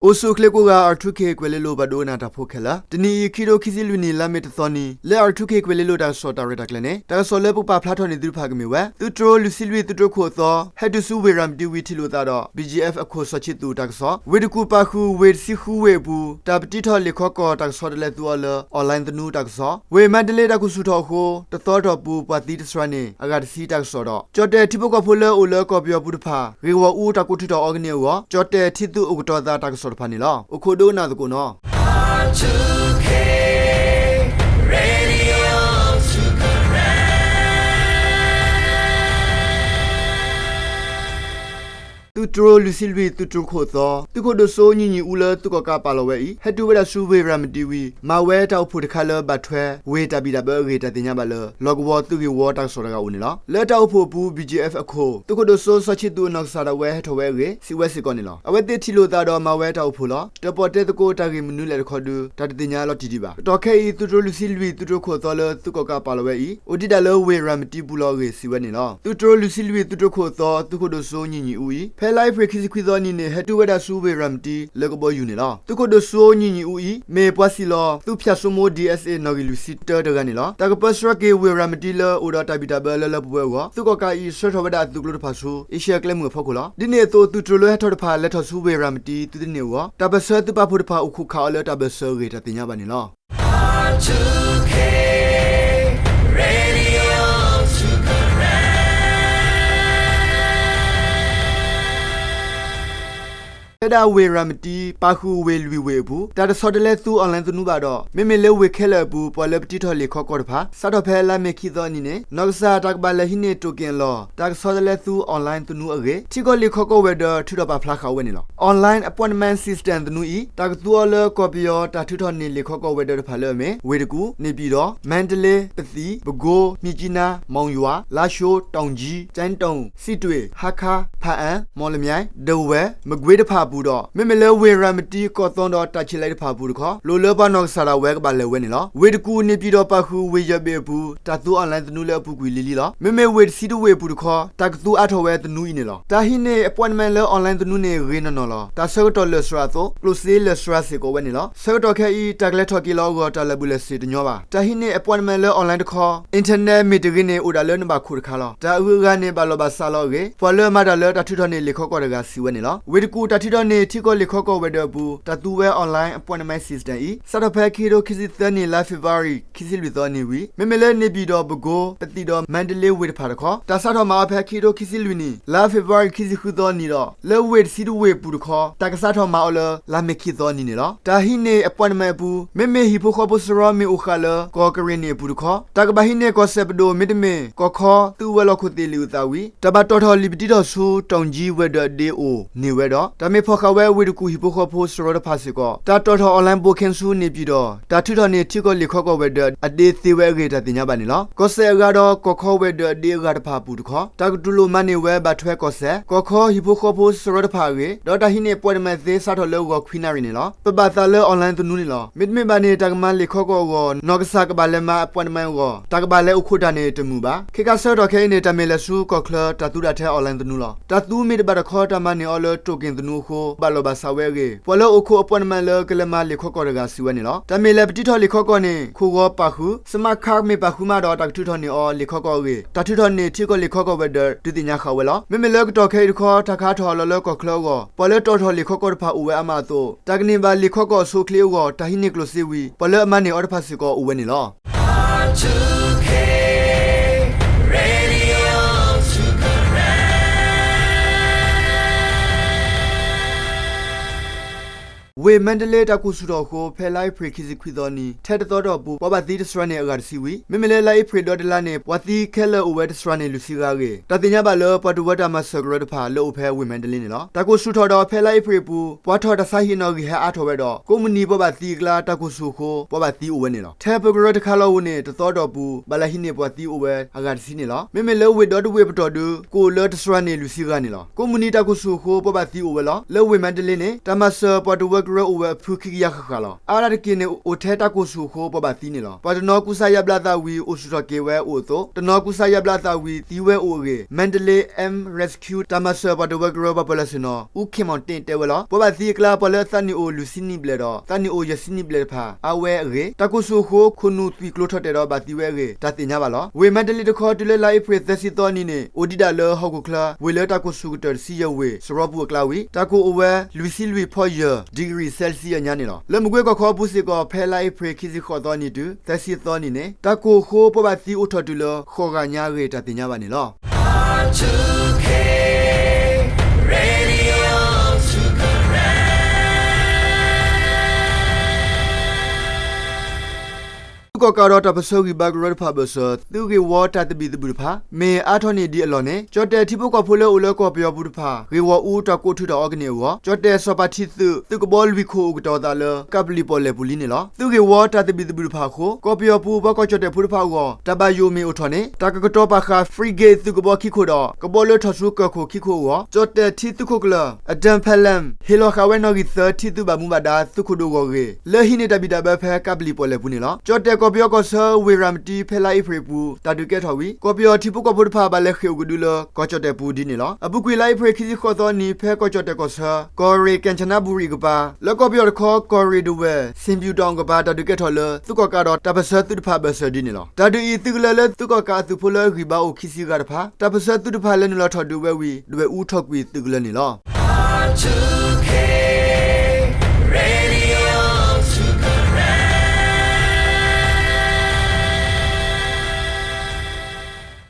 အိၣ်ဆူၣ်အိၣ်ချ့ကိးဂၤ R two K ကွဲၤလ့လိၤ ပှၤဒိကနၣ်တၢ်ဖိခဲလၢာ်, တနံၤအံၤ ခံထိခံဆံလွံၢ်နံၣ် လါမ့ၤတသီနံၤ လၢ R two K ကွဲၤလ့လိၤတၢ်ကစီၣ်တၢ်ရဲၣ်တၢ်ကျဲၤန့ၣ် တၢ်ကစီၣ်လၢပကပာ်ဖျါထီၣ်န့ၢ်သုတဖၣ်ကမ့ၢ်ဝဲ သုးတြိၤလွံၢ်ဆံလွံၢ်သုးတြိၤခိၣ်အသီ ဟဲတုၤဆူဝ့ၢ်ရၤမတံဝံၤ ထံၣ်လိာ်သးဒီး BGF အခိၣ်စီၤခၠံးသူၣ်တၢ်ကစီၣ်, ဝ့ၢ်တကူၣ်ပာ်ဃုာ်ဝ့ၢ်တဆံဃုဝ့ၢ်အပူၤ တၢ်ပတံထီၣ်လံာ်ခီကီၢ်တၢ်ကဆီတလဲသူအီၤလၢ online သနူတၢ်ကစီၣ်, ဝ့ၢ်မါတလ့တၢ်ခိၣ်ဆူၣ်ထီၣ်အဃိ တသီအတီၢ်ပူၤ ပှၤသံတစှၤန့ၣ် အဂၤတဆံတၢ်ကစီၣ်ဒီး ကၠီၣ်တဲၣ်ထံဖိကီၢ်ဖိလၢအိၣ်လၢကီၢ်ပယီၤပူၤတဖၣ် ဂ့ၢ်ဂီၢ်အူတၢ်ကိးထုးထီၣ်အီၤကန့ၢ်အဂီၢ် ကၠီၣ်တဲၣ်ထံသုးအိၣ်ကတီၤသးတၢ်ကစီၣ်တဖၣ်န့ၣ်လီၤ. အိၣ်ခိးဒိကနၣ်သကိးနီၤ. သုးတြိၤလွံၢ်ဆံလွံၢ်သုးတြိၤခိၣ်အသီ သုးခိၣ်ဒိၣ်စိနံၣ်နံၣ်အူလၢသုးကီၣ်ကးပာ်လီၤဝဲအံၤ ဟဲတုၤဝဲဒၣ်ဆူဝ့ၢ်ရၤမတံဝံၤ မၤဝဲတၢ်အိၣ်ဖှိၣ်တခါလၢဘၣ်ထွဲ ဝ့ၢ်တၢ်ဘံၣ်တၢ်ဘၢအဂ့ၢ် တၢ်သ့ၣ်ညါဘၣ်လၢ လီၢ်ကဝီၤသုးဂ့ၢ်ဝီတၢ်ကစီၣ်တဂၤအိၣ်န့ၣ်လီၤ. လၢတၢ်အိၣ်ဖှိၣ်အပူၤ BGF အခိၣ် သုးခိၣ်ဒိၣ်စိစီၤခၠံးသူၣ်အနီၢ်ကစၢ်ဒၣ်ဝဲဟဲထီၣ်ဝဲအဂ့ၢ် စံးဝဲစ့ၢ်ကီးန့ၣ်လီၤ. အဝဲသ့ၣ်ထံၣ်လိာ်သးဒီးမၤဝဲတၢ်အိၣ်ဖှိၣ်လီၤ. တၢ်ပီၣ်တဲသကိးတၢ်ဂ့ၢ်မနုၤလဲၣ်တခီဒု တၢ်တသ့ၣ်ညါလီၤတံၢ်ဒံးဘၣ်. ကတီၢ်ခဲအံၤ သုးတြိၤလွံၢ်ဆံလွံၢ်သုးတြိၤခိၣ်အသီလၢသုးကီၣ်ကးပာ်လီၤဝဲအံၤ အိၣ်ဒံးဒၣ်လၢဝ့ၢ်ရၤမတံပူၤလီၤအဂ့ၢ် စံးဝဲန့ၣ်လီၤ. သုးတြိၤလွံၢ်ဆံလွံၢ်သုးတြိၤခိၣ်အသီ သုးခိၣ်ဒိၣ်စိနံၣ်နံၣ်အူအံၤ ဖဲလါအ့ဖြ့ၣ်ခံဆံခွံသီနံၤန့ၣ် ဟဲတုၤဝဲဒၣ်ဆူဝ့ၢ်ရၤမတံလၢကဘီယူၤန့ၣ်လီၤ. သုးခိၣ်ဒိၣ်စိနံၣ်နံၣ်အူအံၤ မ့ၢ်ပှၤစံၣ်လီၤ သုးဖၠၣ်စိမိ DSA နီၣ်ဂံၢ်လွံၢ်ဆံတၢတဂၤန့ၣ်လီၤ. တၢ်ကပၢဆှၢက့ၤဝ့ၢ်ရၤမတံလၢအိၣ်ဒီးတၢ်ဘံၣ်တၢ်ဘၢလၢလၢပှဲၤပှဲၤအဂီၢ် သုးကီၣ်ကးအံၤ ဆှၢထီၣ်ဝဲဒၣ်အသုးကျိၤတဖၣ်ဆူ အ့ရှၢၣ်ကျဲမုၢ်အဖီခိၣ်လီၤ. ဒ်န့ၣ်အသိး သုးတြိၤလၢဟဲထီၣ်တဖၣ် လဲၤထီၣ်ဆူဝ့ၢ်ရၤမတံသုတန့ၢ်အဂီၢ် တၢ်ပၢၢ်ဆၢသုးပာ်ဖှိၣ်တဖၣ်အိၣ်ခိးခးအီၤလၢတၢ်ဘၢၣ်စၢၤအဂ့ၢ် တၢ်သ့ၣ်ညါဘၣ်န့ၣ်လီၤ. ဖဲဒၣ်ဝ့ၢ်ရၤမတံ ပာ်ဃုာ်ဝ့ၢ်လွံၢ်ဝ့ၢ်အပူၤ တၢ်တဆီတလဲသူ online သနူဘၣ်ဒီး မ့မ့ၢ်လၢဝ့ၢ်ခဲလၢာ်အပူၤ ပှၤလၢပတံထီၣ်လံာ်ခီကီၢ်တဖၣ် စးထီၣ်ဖဲလါမ့ၤခံသီအနံၤန့ၣ် နီၢ်ကစၢ်တၢ်ကဘၣ်လဲၤဟံးန့ၢ် token အလီၢ် တၢ်ကဆီတလဲသူ online သနူအဂ့ၢ် ထံကီၢ်လံာ်ခီကီၢ်ဝဲၤဒၢး ထုးထီၣ်ပာ်ဖျါဃာ်ဝဲန့ၣ်လီၤ. Online Appointment System သနူအံၤ တၢ်ကသူအီၤလၢကီၢ်ပယီၤ တၢ်ထုးထီၣ်န့ၢ်လံာ်ခီကီၢ်ဝဲၤဒၢးတဖၣ်လၢအမ့ၢ် ဝ့ၢ်တကူၣ်, န့ၣ်ပၠံၣ်တီၣ်, မါတလ့, ပသံၣ်, ပကိ, မြစ်ကြီးနား, မောင်ရွာ, လားရှိုး, တောင်ကြီး, ကျိုင်းတုံ, စစ်တွေ, ဟားခါး, ဘားအံ, မော်လမြိုင်, ထားဝယ်, မကွေး တဖၣ်အပူၤဒီး မ့မ့ၢ်လၢဝ့ၢ်ရၤမတံ ကော့သောင်းဒီး တာချီလိတ် တဖၣ်အပူၤတခီ လိၣ်လၢပှၤနီၢ်ကစၢ်ဒၣ်ဝဲကဘၣ်လဲၤဝဲန့ၣ်လီၤ. ဝ့ၢ်တကူၣ်, န့ၣ်ပၠံၣ်တီၣ် ပာ်ဃုာ်ဝ့ၢ်ယဲၢ်ဘ့ၣ်အပူၤ တၢ်သူ online သနူလၢအပူၤကွံာ်လံၤလံၤလီၤ. မ့မ့ၢ်ဝ့ၢ်တဆံတဝ့ၢ်အပူၤတခီ တၢ်ကသူအါထီၣ်ဝဲသနူအံၤန့ၣ်လီၤ. တၢ်ဟံးန့ၢ် appointment လၢ online သနူန့ၣ် ဂ့ၤနီၢ်နီၢ်လီၤ. တၢ်ဆၢကတီၢ်လၢာ်စှၤအသိး ကျိၣ်စ့လၢာ်စှၤစ့ၢ်ကီးဝဲန့ၣ်လီၤ. ဆၢကတီၢ်ခဲအံၤ တၢ်ကလဲၤထီၣ်က့ၤလီၤအဂီၢ် တၢ်လၢာ်ဘူၣ်လၢာ်စ့ၤတညီဘၣ်. တၢ်ဟံးန့ၢ် appointment လၢ online တခီ internet မ့ၢ်တဂ့ၤန့ၣ် အိၣ်ဒၣ်လၢနဘၣ်ခိးတခါလီၤ. တၢ်အဂုၤအဂၤန့ၣ် ဘၣ်လီၤဘၣ်စးလီၤအဂ့ၢ် ပှၤလၢအမၤတၢ်လၢတၢ်ထုးထီၣ်န့ၢ်လံာ်ခီကီၢ်တဂၤ စံးဝဲန့ၣ်လီၤ. ဝ့ၢ်တကူၣ် တၢ်ထုးထီၣ်န့ၢ်ထံကီၢ်လံာ်ခီကီၢ်ဝဲၤဒၢးအပူၤ တၢ်သူဝဲ online appointment system အံၤ စးထီၣ်ဖဲခံကထိခံဆံသၢနံၣ် လါ February ခံဆံလွံၢ်သီနံၤဝံၤ မ့မ့ၢ်လၢန့ၣ်ပၠံၣ်တီၣ်, ပဲခူး, ပသံၣ်တီၣ်, မါတလ့ဝ့ၢ်တဖၣ်တခီ တၢ်စးထီၣ်မၤအီၤဖဲခံကထိခံဆံလွံၢ်နံၣ် လါ February ခံဆံဃုသီနံၤဒီး လၢဝ့ၢ်တဆံတဝ့ၢ်အပူၤတခီ တၢ်ကစးထီၣ်မၤအီၤလၢ လါမ့ၤခံသီနံၤန့ၣ်လီၤ. တၢ်ဟံးန့ၢ် appointment အပူၤ မ့မ့ၢ်ဟံၣ်ဖိဃီဖိစရီမ့ၢ်အိၣ်ဃာ်လၢ ကီၢ်ကရ့ၣ်နံၣ်အပူၤတခီ တၢ်ကဘၣ်ဟံးန့ၢ်ကီၢ်စဲၣ်ပဒိၣ် မ့တမ့ၢ် ကီၢ်ခီသုးဝဲၤလီၢ်ခိၣ်သ့ၣ်လံာ်အုၣ်သးဝံၤ တၢ်ဘၣ်တီၣ်ထီၣ်လံာ်ပတံထီၣ်ဆူ တောင်ကြီး ဝဲၤဒၢးအဒ့အိၣ်န့ၢ်ဝဲဒီး တၢ်မ့ၢ်ဖီၣ်ဃာ်ဝဲဝ့ၢ်တကူၣ်ဟံၣ်ဖိဃီဖိစရီတဖၣ်စ့ၢ်ကီး တၢ်တီၣ်ထီၣ် online booking ဆူန့ၣ်ပၠံၣ်တီၣ် တၢ်ထုးထီၣ်န့ၢ်ထံကီၢ်လံာ်ခီကီၢ်ဝဲၤဒၢးအဒ့သ့ဝဲအဂ့ၢ် တၢ်သ့ၣ်ညါဘၣ်န့ၣ်လီၤ. ကီၢ်စဲၣ်အဂၤဒီး ကီၢ်ခီဝဲၤဒၢးအဒ့အဂၤတဖၣ်အပူၤတခီ တၢ်ကတူၢ်လိာ်မၤန့ၢ်ဝဲဘၣ်ထွဲကီၢ်စဲၣ် ကီၢ်ခီဟံၣ်ဖိဃီဖိစရီတဖၣ်အဂ့ၢ် ဒီးတၢ်ဟံးန့ၢ် appointment သ့စးထီၣ်လၢဂီၤခွံနၣ်ရံၣ်န့ၣ်လီၤ. ပဘၣ်သးလၢ online သနူန့ၣ်လီၤ. မ့တမ့ၢ်ဘၣ်န့ၣ် တၢ်ကမၤလံာ်ခီကီၢ်အဂီၢ် နီၢ်ကစၢ်ကဘၣ်လဲၤမၤ appointment အဂီၢ် တၢ်ကဘၣ်လဲၤအိၣ်ခိးတၢ်န့ၣ်တမုာ်ဘၣ်. ခဲခါဆၢကတီၢ်ခဲအံၤန့ၣ် တၢ်မ့ၢ်လဲၤဆူကီၢ်ချၢ တၢ်သူဒၣ်ထဲ online သနူလီၤ. တၢ်သူမ့ၢ်တဘၣ်တခီ တၢ်မၤန့ၢ်အီၤလၢ token သနူအဃိ ဘၣ်လီၤဘၣ်စးဝဲအဂ့ၢ် ပှၤလၢအိၣ်ခိး appointment လၢကလဲၤမၤလံာ်ခီကီၢ်တဂၤ စံးဝဲန့ၣ်လီၤ. တၢ်မ့ၢ်လဲၤပတံထီၣ်လံာ်ခီကီၢ်န့ၣ် ခိၣ်ဂီၤပာ်ဃုာ် smart card မ့ၢ်ပာ်ဃုာ်မးဒီး တၢ်ကထုးထီၣ်န့ၢ်အီၤလံာ်ခီကီၢ်အဂ့ၢ် တၢ်ထုးထီၣ်န့ၢ်ထံကီၢ်လံာ်ခီကီၢ်ဝဲၤဒၢး ဒုးသ့ၣ်ညါဃာ်ဝဲလီၤ. မ့မ့ၢ်လၢကတီၢ်ခဲအံၤတခီ တၢ်ကဟးထီၣ်လီၤလၢကီၢ်ချၢအဂီၢ် ပှၤလၢတီၣ်ထီၣ်လံာ်ခီကီၢ်တဖၣ်အိၣ်ဝဲအါမးအသိး တၢ်ကန့ၢ်ဘၣ်လံာ်ခီကီၢ်အဆိအချ့အဂီၢ် တၢ်ဟံးန့ၢ်ကျိၣ်စ့ဝံၤ ပှၤလၢအမၤန့ၢ်အီၤတဖၣ်စ့ၢ်ကီးအိၣ်ဝဲန့ၣ်လီၤ. ဝ့ၢ်မါတလ့တၢ်ကိၢ်ဆူၣ်ထီၣ်အဃိ ဖဲလါအ့ဖြ့ၣ်ခံဆံခွံသီနံၤ ထဲတသီအတီၢ်ပူၤ ပှၤဘၣ်သံတစှၤန့ၣ်အဂၤတဆံဝံၤ မ့မ့ၢ်လၢလါအ့ဖြ့ၣ်ဒီတလါန့ၣ် ပှၤသံခဲလၢာ်အိၣ်ဝဲတစှၤန့ၣ်လွံၢ်ဆံဂၤအဂ့ၢ် တၢ်သ့ၣ်ညါဘၣ်လၢ ပှၤတဝၢတၢ်မၤစၢၤကရၢတဖၣ်လၢအိၣ်ဖဲဝ့ၢ်မါတလ့န့ၣ်လီၤ. တၢ်ကိၢ်ဆူၣ်ထီၣ်ဒီး ဖဲလါအ့ဖြ့ၣ်အပူၤ ပှၤထီၣ်တၢ်ဆါဟံၣ်နီၣ်ဂံၢ်ဟဲအါထီၣ်ဝဲဒီး ကိးမုၢ်နံၤပှၤဘၣ်သံအကျါ တၢ်ကိၢ်ဆူၣ်အဃိ ပှၤဘၣ်သံအိၣ်ဝဲန့ၣ်လီၤ. ထဲပကရၢတခါလီၤအပူၤန့ၣ် တသီအတီၢ်ပူၤ ဘၣ်လဲၤဟံးန့ၢ်ပှၤသံအိၣ်ဝဲအဂၤတဆံန့ၣ်လီၤ. မ့မ့ၢ်လၢဝ့ၢ်ဒီတဝ့ၢ်အပတီၢ်ဒု ကအိၣ်လၢတစှၤန့ၣ်လွံၢ်ဆံဂၤန့ၣ်လီၤ. ကိးမုၢ်နံၤတၢ်ကိၢ်ဆူၣ်အဃိ ပှၤဘၣ်သံအိၣ်ဝဲလီၤ. လၢဝ့ၢ်မါတလ့န့ၣ် တၢ်မၤစၢၤပှၤတဝၢ ကရၢအိၣ်ဝဲအဖုခံကယၤဃၣ်ဃၣ်လီၤ. အါဒၣ်တက့ၢ်န့ၣ် အိၣ်ထဲတၢ်ကိၢ်ဆူၣ်အဃိ ပှၤဘၣ်သံန့ၣ်လီၤ. ပှၤတနီၤကူစါယါဘျါသးဝံၤ အိၣ်ဆူၣ်ထီၣ်က့ၤဝဲအိၣ်အသိး တနီၤကူစါယါဘျါသးဝံၤ သံဝဲအိၣ်အဂ့ၢ် Mandalay Ambulance Rescue တၢ်မၤစၢၤပှၤတဝၢကရၢပှၤပၢၤလီၢ်ဆ့ၣ်နီၤ အူခ့ၣ်မီၣ်တ့ၣ်တဲဝဲလီၤ. ပှၤဘၣ်သံအကျါ ပှၤလၢအသးနံၣ်အိၣ်လွံၢ်ဆံနံၣ်ဘျဲၣ်ဒီး သးနံၣ်အိၣ်ယဲၢ်ဆံနံၣ်ဘျဲၣ်တဖၣ် အါဝဲအဂ့ၢ် တၢ်ကိၢ်ဆူၣ်အဃိ ခိၣ်နူာ်သွံၣ်ကျိၤထီၣ်တဲာ်ဒီးဘၣ်သံဝဲအဂ့ၢ် တၢ်သ့ၣ်ညါဘၣ်လီၤ. ဝ့ၢ် Mandalay တခီ တုၤလၢလါအ့ဖြ့ၣ်သၢဆံသီနံၤန့ၣ် အိၣ်ဒံးဒၣ်လၢဟီၣ်ခိၣ်ချၢ ဝ့ၢ်လၢတၢ်ကိၢ်ဆူၣ်ကတၢၢ်တဆံယဲၢ်ဝ့ၢ် စရီပူၤအကျါဝံၤ တၢ်ကိၢ်အိၣ်ဝဲ လွံၢ်ဆံလွံၢ်ဖီယဲၢ် degree Celsius ညါန့ၣ်လီၤ. လၢမကွ့ကီၢ်ခီအပူၤစ့ၢ်ကီး ဖဲလါအ့ဖြ့ၣ်ခံဆံဃိးသီနံၤတုၤ သၢဆံသီနံၤန့ၣ် တၢ်ကိၢ်အဃိ ပှၤဘၣ်သံအိၣ်ထီၣ်တုၤလၢ ဃိးဂၤညါအဂ့ၢ် တၢ်သ့ၣ်ညါဘၣ်န့ၣ်လီၤ. သုးကီၣ်ကးဒီးတၢ်ပၢၢ်ဆၢဂံၢ်ဘါကရၢတဖၣ်အဘၢၣ်စၢၤ သုးဂ့ၢ်ဝီတၢ်သဘံၣ်သဘုၣ်တဖၣ် မ့ၢ်အါထီၣ်န့ၢ်ဒံးအလီၢ်န့ၣ် ကၠီၣ်တဲၣ်ထံဖိကီၢ်ဖိလၢအိၣ်လၢကီၢ်ပယီၤပူၤတဖၣ် ဂ့ၢ်ဂီၢ်အူတၢ်ကိးထုးတၢ်အီကန့ၢ်အဂီၢ် ကၠီၣ်တဲၣ်စီၤပၤထံသုး သုးကဘီလွံၢ်ခိၣ်အိၣ်ကတီၤအသးလၢ ကးပလံၣ်ပီၣ်လဲၣ်ပူၤလံန့ၣ်လီၤ. သုးဂ့ၢ်ဝီတၢ်သဘံၣ်သဘုၣ်တဖၣ်အဃိ ကီၢ်ပယီၤပူၤပှၤကီၢ်ကၠီၣ်တဲၣ်ဖိတဖၣ်အဂီၢ် တၢ်ဘၣ်ယိၣ်မ့ၢ်အိၣ်ထီၣ်န့ၣ် တၢ်ကကတီၤပာ်ဃာ် frigate သုးကဘီခံခိၣ်ဒီး ကဘီလၢထီၣ်ဆူကၢၢ်ခိၣ်ခံခိၣ်အဂီၢ် ကၠီၣ်တဲၣ်ထံသုးခိၣ်ကျၢၢ် Adam Pelem ဟ့ၣ်လီၤဃာ်ဝဲနီၣ်ဂံၢ်သၢ ထံသုးဘၣ်မူဘၣ်ဒါသုးခိၣ်ဒိၣ်ဂီၢ်အဂ့ၢ် လၢဟံးန့ၢ်တၢ်ဘံၣ်တၢ်ဘၢဖဲကးပလံၣ်ပီၣ်လဲၣ်ပူၤန့ၣ်လီၤ. ကၠီၣ်တဲၣ်ကီၢ်ပယီၤကီၢ်ဆၢ ဝ့ၢ်ရၤမတံ ဖဲလါအ့ဖြ့ၣ်အပူၤ တၢ်ဒုးကဲထီၣ်ဝံၤ ကီၢ်ပယီၤထံဖိကီၢ်ဖိတဖၣ် ဘၣ်လဲၤဃ့ၢ်အိၣ်ကဒုလၢ ကီၢ်ကၠီၣ်တဲၣ်ပူၤဒ်န့ၣ်လီၤ. အပူၤကွံာ်လါအ့ဖြ့ၣ်ခံဆံဃိးသီနံၤ ဖဲကီၢ်ကၠီၣ်တဲၣ်ကီၢ်ဆၢ ကီၢ်ရ့ၣ် ကၣ်စနါဘူရံၣ်အကပၤ လၢကီၢ်ပယီၤတခီ ကီၢ်ရ့ၣ်ဒဝဲၢ် ဆ့ၣ်ပၠူၣ်တီၣ်အကပၤ တၢ်ဒုးကဲထီၣ်လၢ သုးကီၣ်ကးဒီးတၢ်ပၢၢ်ဆၢသုးတဖၣ်အဘၢၣ်စၢၤဒ်န့ၣ်လီၤ. တၢ်ဒုးအံၤ သုးကလၢၤလၢသုးကီၣ်ကးအသုးဖိလၢဂံၢ်ဘါအိၣ်ခံဆံဂၤတဖၣ် တၢ်ပၢၢ်ဆၢသုးတဖၣ်လဲၤနုာ်လီၤထီၣ်ဒုးဝဲဝံၤ ဒဝဲၢ်အူထီၣ်ကွံာ်သုးကလၢၤန့ၣ်လီၤ.